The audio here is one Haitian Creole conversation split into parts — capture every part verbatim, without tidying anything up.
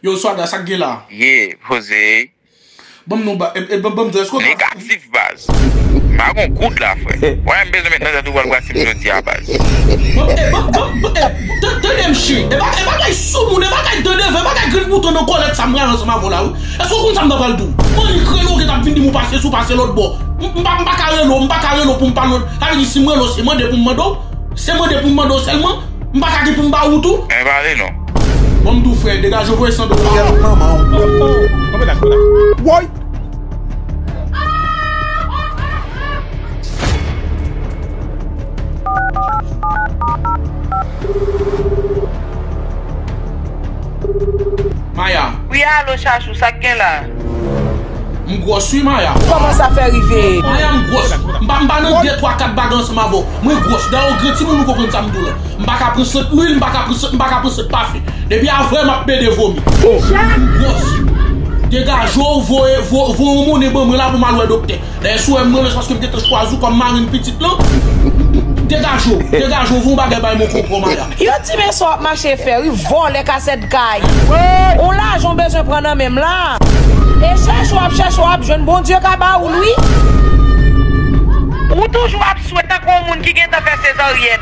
Yo, Swaga, sa k gen la? Ye, poze. Ban m non, ba, e, e, ban, ban m di, èske w ka... Negatif, baz. M pa gon goud la, frè. Wè, m bezwen met nan tèt ou pral brase m jodi a, baz. Ban, e, ban, ban, ban, e, tan-, tande m, chen. E bagay, e bagay soumoun, e bagay de devan, e bagay grenn bouton nan kòlèt sa m pral ansanm avè w la, wi. Èske w konn sa m ta pral di w? Mannik rele w, gen t ap vin di m ou pase sou, pase lòt bò. M, m pa, m pa ka rele w, m pa ka rele w pou m pale w. Sa vle di si m rele w, se mande pou m mande w. Se mande pou m mande w sèlman. M pa ka gen pou m ba ou tou. Men pale non. Bon, m di w, frè, degaje w, voye san dola. Kèt manman w. Woy! Maya. Wi, alo, Chachou, sa k gen la? M gwòs wi, Maya. Kòman sa fè rive? Maya, m gwòs. M pa, m pa nan de, twa, kat bagay ansanm avè w. Mwen gwòs. Dayè, w gran timoun, ou konprann sa m di w la. M pa ka pran sant lwil, m pa ka pran sant, m pa ka pran sant pafen. Depi avè w, m ap pede vomi. M gwòs. Degaje w, voye, vo-, voye yon monnen ban mwen la pou m al wè doktè. Dayè, si w wè m rele, se paske m gentan chwazi w kòm marenn pitit lan. Degaje w, degaje w, voye yon bagay bay mwen konpò, Maya. Yo di men sa w ap mache fè, wi, vòlè kasèt kay. Yon lajan w bezwen pran nan men m la. E chèche w ap chèche w ap jwenn, Bondye ka ba ou l, wi. Ou toujou ap swe tankou yon moun ki gentan fè sezaryèn.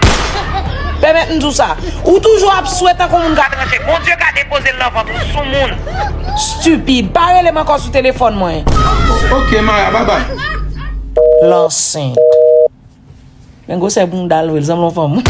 Pèmèt m di w sa. Ou toujou ap swe tankou yon moun ka tranche. Bondye ka depoze l nan vant ou, soumoun. Stupid. Pa rele m ankò sou telefòn mwen. Ok, Maya, babay. Lansent. Men gwosè bounda l vre, l sanble yon fanm.